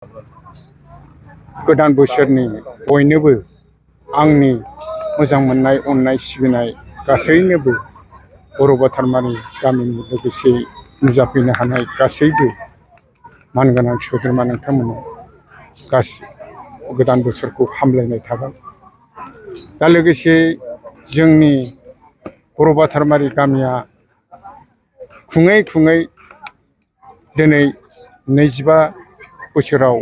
गोदान बोसोरनि बयनोबो आंनि मोजां मोननाय अननाय सिबिनाय गासैनोबो बर' बाथारमारि गामिनि लोगोसे नुजाफैनो हानाय गासैबो मानगोनां सोद्रोमा नोंथांमोननो गोदान बोसोरखौ हामलायनाय थाबाय। दा लोगोसे जोंनि बर' बाथारमारि गामिया खुङै खुङै दिनै 25 बोसोराव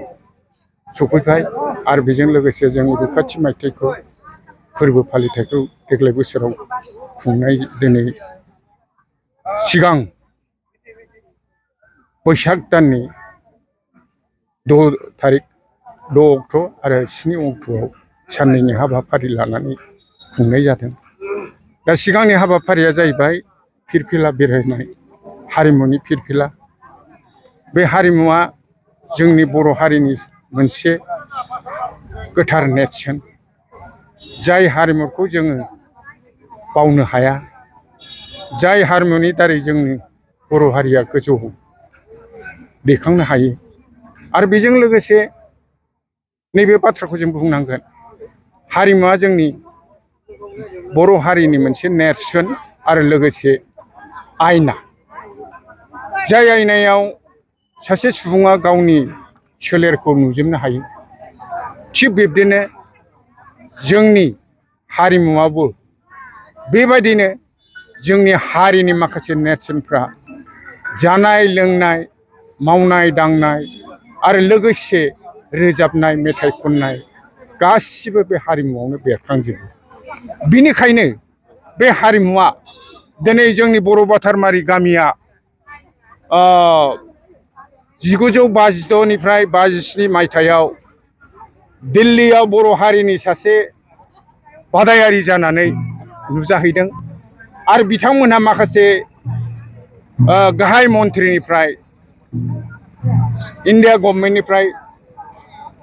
सफैबाय आरो बेजों लोगोसे जों रुखाथि मायथाइखौ फोरबो फालिथायखौ देग्लाय बोसोराव खुंनाय दिनै सिगां बैसाग दाननि 6 अक्ट' आरो 7 अक्ट'आव साननैनि हाबाफारि लानानै खुंनाय जादों। दा सिगांनि हाबाफारिया जाहैबाय फिरफिला बिरहोनाय हारिमुनि फिरफिला। बे हारिमुवा जोंनि बर' हारिनि मोनसे गोथार नेरसोन, जाय हारिमुखौ जोङो बावनो हाया, जाय हारिमुनि दारै जोंनि बर' हारिया गोजौआव दैखांनो हायो। आरो बेजों लोगोसे नैबे बाथ्राखौ जों बुंनांगोन, हारिमुवा जोंनि बर' हारिनि मोनसे नेरसोन आरो लोगोसे आयना, जाय आयनायाव सासे सुबुङा गावनि सोलेरखौ नुजोबनो हायो। थिग बिब्दिनो जोंनि हारिमुवाबो बेबायदिनो जोंनि हारिनि माखासे नेरसोनफ्रा जानाय लोंनाय, मावनाय दांनाय आरो लोगोसे रोजाबनाय, मेथाइ खननाय गासिबो बे हारिमुआवनो बेरखांजोबो। बिनिखायनो बे हारिमुवा दिनै जोंनि बर' बाथारमारि गामिया 1952 निफ्राय 57 मायथाइयाव दिल्लीयाव बर' हारिनि सासे बादायारि जानानै नुजाहैदों आरो बिथांमोनहा माखासे गाहाय मन्थ्रिनिफ्राय, इन्डिया गभर्नमेन्टनिफ्राय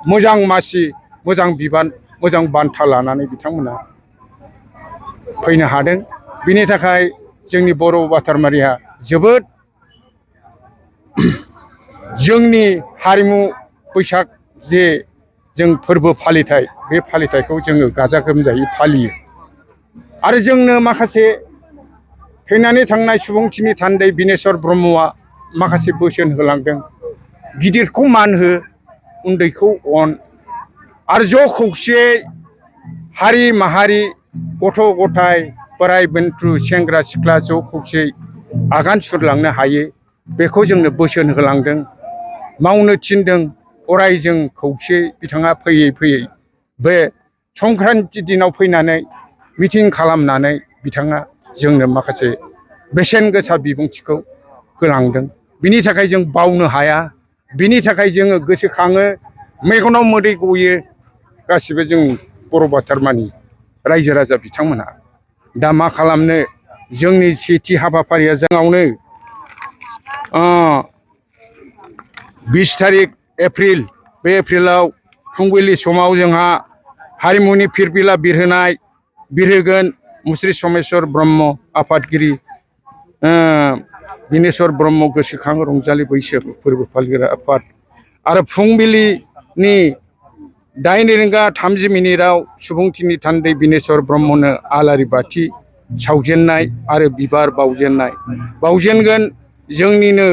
मोजां मासि, मोजां बिबान, मोजां बान्था लानानै बिथांमोना फैनो हादों। बिनि थाखाय जोंनि बर' बाथारमारिया जोबोद जोंनि हारिमु बैसाग जे जों फोरबो फालिथाय, बे फालिथायखौ जोङो गाजा गोमजायै फालियो। आरो जोंनो माखासे थैनानै थांनाय सुबुंथिनि थान्दै बिनेस्वर ब्रह्मआ माखासे बोसोन होलांदों, गिदिरखौ मान हो, उन्दैखौ अन, आरो ज' खौसेयै हारि माहारि, गथ' गथाय, बोराइ बेन्थु, सेंग्रा सिख्ला ज' खौसेयै आगान सुरलांनो हायो, बेखौ जोंनो बोसोन होलांदों, मावनो थिनदों। अराय जों खौसेयै बिथाङा फैयै फैयै बे संक्रान्ति दिनाव फैनानै मिटिं खालामनानै बिथाङा जोंनो माखासे बेसेन गोसा बिबुंथिखौ होलांदों। बिनि थाखाय जों बावनो हाया, बिनि थाखाय जोङो गोसोखाङो, मेगनाव मोदै गयो गासिबो जों बर' बाथारमानि रायजो राजा बिथांमोनहा। दा मा खालामनो, जोंनि सेथि हाबाफारिया जोंनावनो 20 तारिख एप्रिल, बे एप्रिलाव फुंबिलि समाव जोंहा हारिमुनि फिरफिला बिरहोगोन। मुस्रि समेस्वर ब्रह्म आफादगिरि बिनेस्वर ब्रह्म गोसोखां रंजालि बैसागु फोरबो फालिग्रा आफाद। आरो फुंबिलिनि 8:30 सुबुंथिनि थान्दै बिनेस्वर ब्रह्मनो आलारि बाथि सावजेननाय आरो बिबार बावजेनगोन जोंनिनो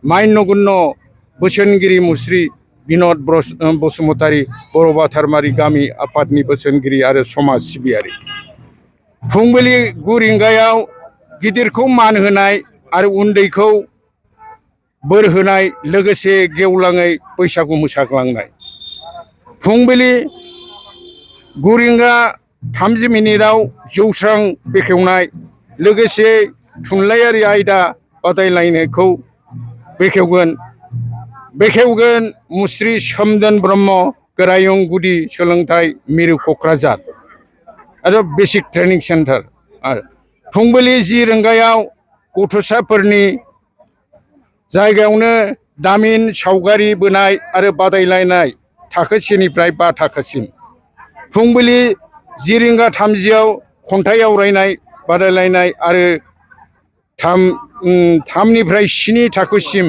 मान्यगुण्य बोसोनगिरि मुस्रि बिनद बसुमतारी, बर' बाथारमारि गामि आफादनि बोसोनगिरि आरो समाज सिबियारि। फुंबिलि 9 रिंगायाव गिदिरखौ मान होनाय आरो उन्दैखौ बोर होनाय, लोगोसे गेवलाङै बैसागु मोसाग्लांनाय। फुंबिलि 9:30 जौस्रां बेखेवनाय, लोगोसे थुनलाइयारि आयदा बादायलायनायखौ बेखेवगोन मुस्रि सोमदोन ब्रह्म, गोरायुं गुदि सोलोंथाइ मिरु क'क्राझार आरो बेसिक ट्रेनिं सेन्टार। आरो फुंबिलि 10 रिंगायाव गथ'साफोरनि जायगायावनो दामिन सावगारि बोनाय आरो बादायलायनाय थाखो 1 निफ्राय 5 थाखोसिम। फुंबिलि 10:30 खन्थाइ आवरायनाय बादायलायनाय आरो 3 निफ्राय 7 थाखोसिम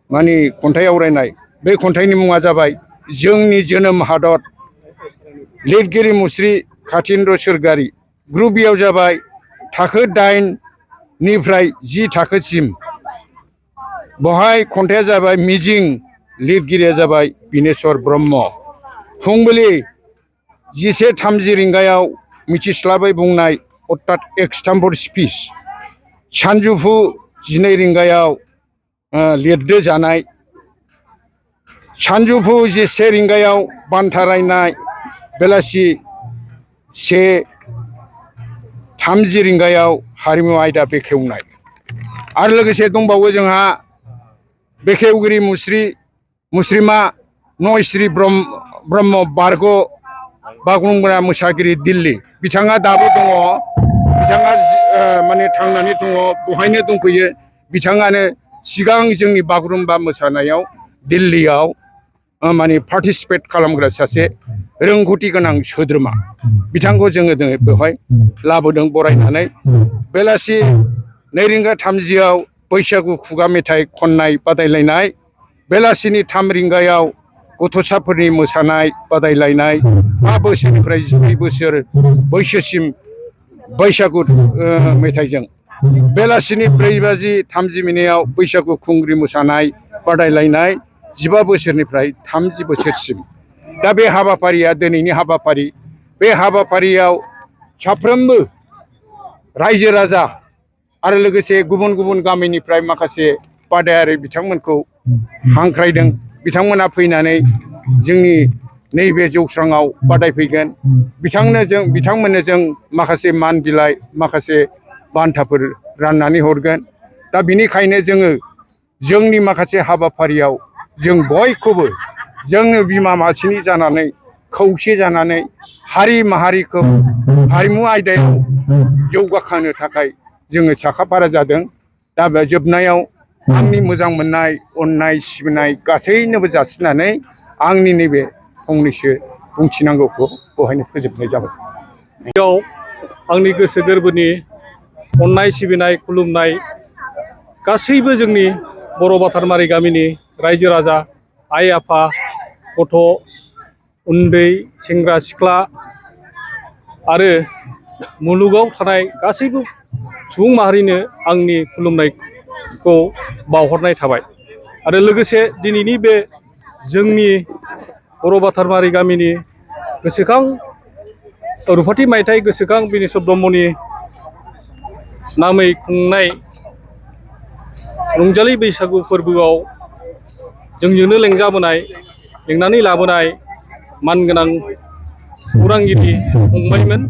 माने खन्थाइ आवरायनाय बे खन्थाइनि मुङा जाबाय जोंनि जोनोम हादर। लिरगिरि मुस्रि कातिन्द्र सोरगियारि। ग्रुप बियाव जाबाय थाखो 8 निफ्राय 10 थाखोसिम। बहाय खन्थाइया जाबाय मिजिं, लिरगिरिया जाबाय बिनेश्वर ब्रह्म। फुंबिलि 11:30 रिंगायाव मिथिस्लाबै बुंनाय अर्थात एक्सटाम्पर स्पिच। सानजौफु 12 रिंगायाव लिरदो जानाय। सानजौफु 1 रिंगायाव बान्था रायनाय। बेलासि 1:30 रिंगायाव हारिमु आयदा बेखेवनाय। आरो लोगोसे दंबावो जोंहा बेखेवगिरि मुस्रिमा नयश्री ब्रह्म बारग' बागुरुम्बा मोसागिरि दिल्ली। बिथाङा दाबो दङ, बिथाङा माने थांनानै दङ, बहायनो दंफैयो। बिथाङानो सिगां जोंनि बागुरुम्बा मोसानायाव दिल्लीयाव माने पार्टिसिपेट खालामग्रा सासे रोंगौथि गोनां सोद्रोमा। बिथांखौ जोङो बेवहाय लाबोदों बरायनानै। बेलासि 2:30 बैसागु खुगा मेथाइ खननाय बादायलायनाय। बेलासिनि 3 रिंगायाव गथ'साफोरनि मोसानाय बादायलायनाय। 5 बोसोरनिफ्राय 12 बोसोर बैसोसिम बैसागु मेथाइजों। बेलासिनि 4:30 बैसागु खुंग्रि मोसानाय बादायलायनाय 15 बोसोरनिफ्राय 30 बोसोरसिम। दा बे हाबाफारिया दिनैनि हाबाफारि। बे हाबाफारियाव साफ्रोमबो रायजो राजा आरो लोगोसे गुबुन गुबुन गामिनिफ्राय माखासे बादायारि बिथांमोनखौ हांख्रायदों। बिथांमोना फैनानै जोंनि नैबे जौस्राङाव बादायफैगोन। बिथांमोननो जों माखासे मान बिलाइ, माखासे बान्थाफोर राननानै हरगोन। दा बिनिखायनो जोङो जोंनि माखासे हाबाफारियाव जों बयखौबो जोंनो बिमा मासेनि जानानै खौसे जानानै हारि माहारिखौ हारिमु आयदायाव जौगाखांनो थाखाय जोङो साखाफारा जादों। दा बे जोबनायाव आंनि मोजां मोननाय, अननाय, सिबिनाय गासैनोबो जासिनानै आंनि नैबे फंनैसो बुंथिनांगौखौ बहायनो फोजोबनाय जाबाय। बेयाव आंनि गोसो गोरबोनि अननाय, सिबिनाय, खुलुमनाय गासैबो जोंनि बर' बाथारमारि गामिनि रायजो राजा, आइ आफा, गथ' उन्दै, सेंग्रा सिख्ला आरो मुलुगाव थानाय गासैबो सुबुं माहारिनो आंनि खुलुमनायखौ बावहरनाय थाबाय। आरो लोगोसे दिनैनि बे जोंनि बर' बाथारमारि गामिनि गोसोखां रुफाथि मायथाइ गोसोखां बिनेश्वर ब्रह्मनि नामै खुंनाय रंजालि बैसागु फोरबोआव जोंजोंनो लेंनानै लाबोनाय मानगोनां खौरांगिरि फंबायमोन,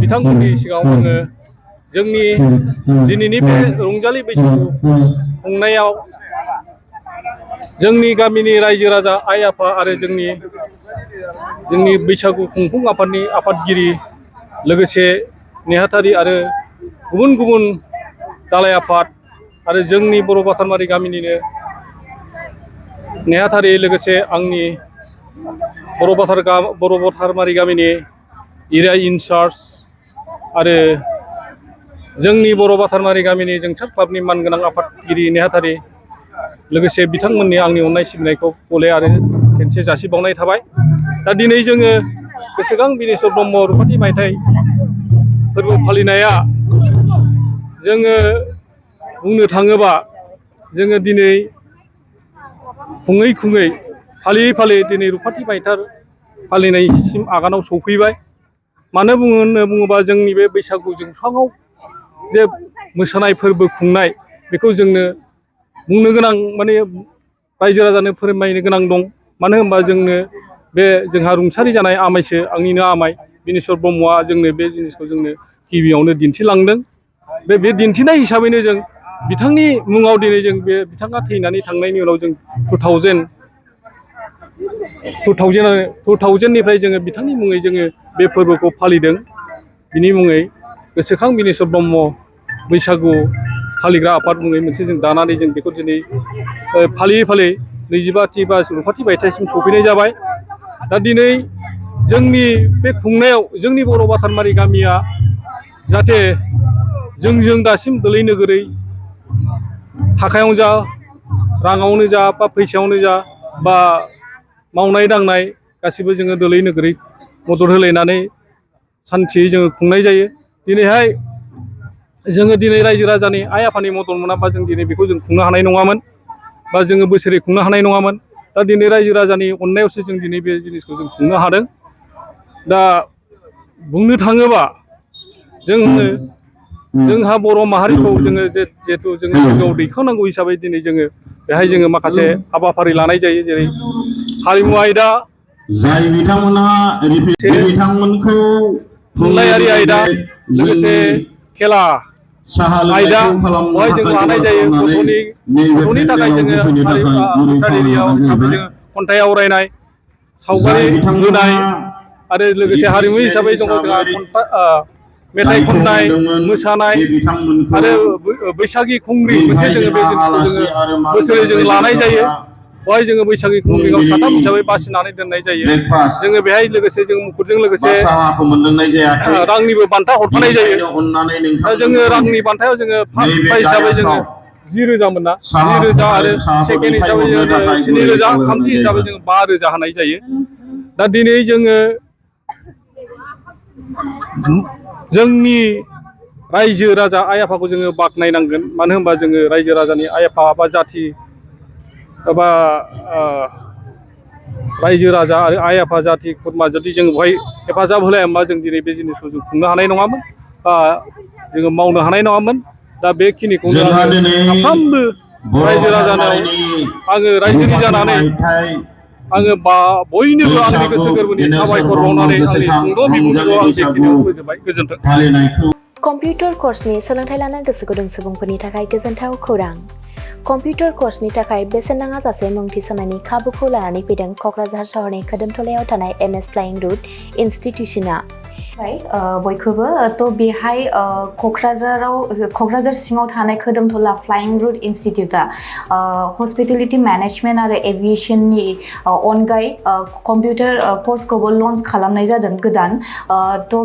बिथांमोननि सिगाङाव आङो जोंनि दिनैनि बे रंजालि बैसागु खुंनायाव जोंनि गामिनि रायजो राजा, आइ आफा आरो जोंनि बैसागु खुंफुं आफादनि आफादगिरि, लोगोसे नेहाथारि आरो गुबुन गुबुन दालाइ आफाद आरो जोंनि बर' बाथारमारि गामिनिनो नेहाथारि, लोगोसे आंनि बर' बाथारमारि गामिनि एरिया इनचार्ज आरो जोंनि बर' बाथारमारि गामिनि जोंसार क्लाबनि मानगोनां आफादगिरि नेहाथारि, लोगोसे बिथांमोननि आंनि अननाय सिबिनायखौ गले आरो खेनसे जासिबावनाय थाबाय। दा दिनै जोङो गोसोखां बिनेश्वर ब्रह्म रुफाथि मायथाइ फोरबो फालिनाया जोङो बुंनो थाङोबा जोङो दिनै खुङै खुङै फालियै फालियै दिनै रुफाथि मायथाइ फालिनायसिम आगानाव सौफैबाय। मानो होनना बुङोबा जोंनि बे बैसागु जौस्राङाव जे मोसानाय फोरबो खुंनाय बेखौ जोंनो बुंनो गोनां, माने रायजो राजानो फोरमायनो गोनां दं। मानो होनबा जोंनो बे जोंहा रुंसारि जानाय आमाइसो, आंनिनो आमाइ बिनेश्वर ब्रह्मआ जोंनो बे जिनिसखौ जोंनो गिबियावनो दिन्थिलांदों। बे दिन्थिनाय हिसाबैनो जों बिथांनि मुङाव दिनै जों बिथाङा थैनानै थांनायनि उनाव जों 2000निफ्राय जोङो बिथांनि मुङै जोङो बे फोरबोखौ फालिदों। बिनि मुङै गोसोखां बिनेश्वर ब्रह्म बैसागु फालिग्रा आफाद मुङै मोनसे जों दानानै जों बेखौ दिनै फालियै फालियै 25थि बा रुफाथि मायथाइसिम सफैनाय जाबाय। दा दिनै जोंनि बे खुंनायाव जोंनि बर' बाथारमारि गामिया जाहाथे जोंजों दासिम गोलै नोगोरै थाखायावनो जा, राङावनो जा बा फैसायावनो जा बा मावनाय दांनाय गासिबो जोङो दोलै नोगोरै मदद होलायनानै सान्थियै जोङो खुंनाय जायो। दिनैहाय जोङो दिनै रायजो राजानि आइ आफानि मदद मोनाबा जों दिनै बेखौ जों खुंनो हानाय नङामोन बा जोङो बोसोरै खुंनो हानाय नङामोन। दा दिनै रायजो राजानि अननायावसो जों दिनै बे जिनिसखौ जों खुंनो हादों। दा बुंनो थाङोबा जोंहा बर' माहारिखौ जोङो जिहेथु जोङो गोजौआव दैखांनांगौ हिसाबै दिनै जोङो बेहाय जोङो माखासे हाबाफारि लानाय जायो, जेरै हारिमु आयदा, जाय बिथांमोना बिथांमोनखौ थुनलाइयारि आयदा, लोगोसे खेला आयदा बेवहाय जों लानाय जायो। गथ'नि थाखाय जोङो आर्ट एरियायाव हिसाबै जोङो खन्थाइ आवरायनाय, सावगारि बोनाय आरो लोगोसे हारिमु हिसाबै दङ जोंहा मेथाइ खननाय, मोसानाय आरो बैसागि खुंग्रि मोनसे जोङो बे जिनिसखौ जोङो बोसोरै जों लानाय जायो। बेवहाय जोङो बैसागि खुंग्रियाव साथाम हिसाबै बासिनानै दोननाय जायो। जोङो बेहाय लोगोसे जों मुफुरजों लोगोसे रांनिबो बान्था हरफानाय जायो। दा जोङो रांनि बान्थायाव जोङो फार्स्ट प्राइज हिसाबै जोङो 10,000 मोन ना, 10,000 आरो सेकेन्ड हिसाबै जोङो 7,000, थामथि हिसाबै जोङो 5,000 होनाय जायो। दा दिनै जोङो जोंनि रायजो राजा आइ आफाखौ जोङो बाख्नायनांगोन। मानो होनबा जोङो रायजो राजानि आइ आफा बा जाथि एबा रायजो राजा आरो आइ आफा जाथि खुरमा जुदि जों बेवहाय हेफाजाब होलायामोनबा जों दिनै बे जिनिसखौ जों खुंनो हानाय नङामोन बा जोङो मावनो हानाय नङामोन। दा बेखिनिखौनो आङो साफ्रोमबो रायजो राजानाव आङो रायजोनि जानानै आङो बयनोबो आंनि गोसो गोरबोनि साबायखर बावनानै आंनि सुंद' बिबुंथिखौ आं बेखिनियाव फोजोबबाय। गोजोन्थों। कम्पिउटार कर्सनि सोलोंथाइ लानो गोसो गुदुं सुबुंफोरनि थाखाय गोजोनथाव खौरां। कम्पिउटार कर्सनि थाखाय बेसेन नाङा जासे मुं थिसननायनि खाबुखौ लानानै फैदों क'क्राझार सहरनि खोदोमथलायाव थानाय MS फ्लाइं रुट इनस्टिट्यूशना। बयखौबो बेहाय क'क्राझार सिङाव थानाय खोदोमथला फ्लाइं रुट इनस्टिट्यूटा हस्पिटेलिटी मेनेजमेन्ट आरो एभिएशननि अनगायै कम्पिउटार कर्सखौबो लन्च खालामनाय जादों गोदान।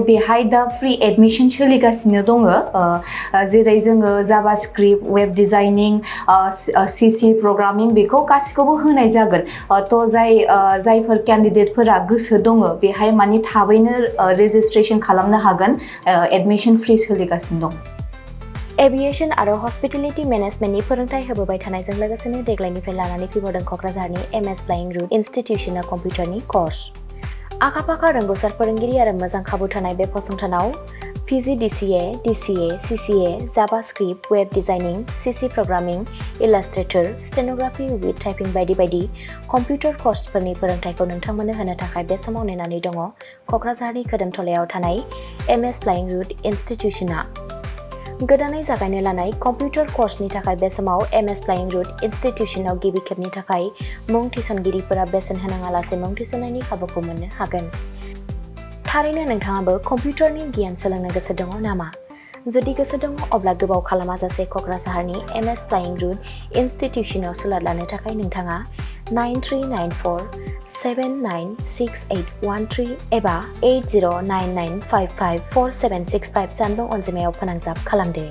बेहाय दा फ्रि एडमिशन सोलिगासिनो दङ। जेरै जोङो JavaScript, web designing, CC programming बेखौ गासिखौबो होनाय जागोन। जायफोर केन्डिडेटफोरा गोसो दङ बेहाय माने थाबैनो रेजिस्ट्रेशन खालामनो हागोन। एडमिशन फ्रि सोलिगासिनो दं। एभिएशन आरो हस्पिटेलिटी मेनेजमेन्टनि फोरोंथाय होबोबाय थानायजों लोगोसेनो देग्लायनिफ्राय लानानै फैबावदों क'क्राझारनि MS फ्लाइं रुट इनस्टिट्यूशना कम्पिउटारनि कर्स। आखा-फाखा रोंग'सार फोरोंगिरि आरो मोजां खाबु थानाय बे फसंथानाव PGDCA, DCA, CCA, JavaScript, web designing, CC programming, illustrator, stenography with typing बायदि बायदि कम्पिउटार कर्सफोरनि फोरोंथायखौ नोंथांमोननो होनो थाखाय बे समाव नेनानै दङ क'क्राझारनि खोदोमथलायाव थानाय MS फ्लाइं रुट इनस्टिट्यूशना। गोदानै जागायनो लानाय कम्पिउटार कर्सनि थाखाय बे समाव MS फ्लाइं रुट इनस्टिट्यूशनाव गिबि खेबनि थाखाय मुं थिसनगिरिफोरा बेसेन होनाङालासे मुं थिसननायनि खाबुखौ मोननो हागोन। थारैनो नोंथाङाबो कम्पिउटारनि गियान सोलोंनो गोसो दङ नामा? जुदि गोसो दङ अब्ला गोबाव खालामाजासे क'क्राझारनि MS फ्लाइं रुट इनस्टिट्यूशनाव सोलों लानो थाखाय नोंथाङा 9394796813 एबा 8099554765 जानबुं अनजिमायाव फोनांजाब खालामदो।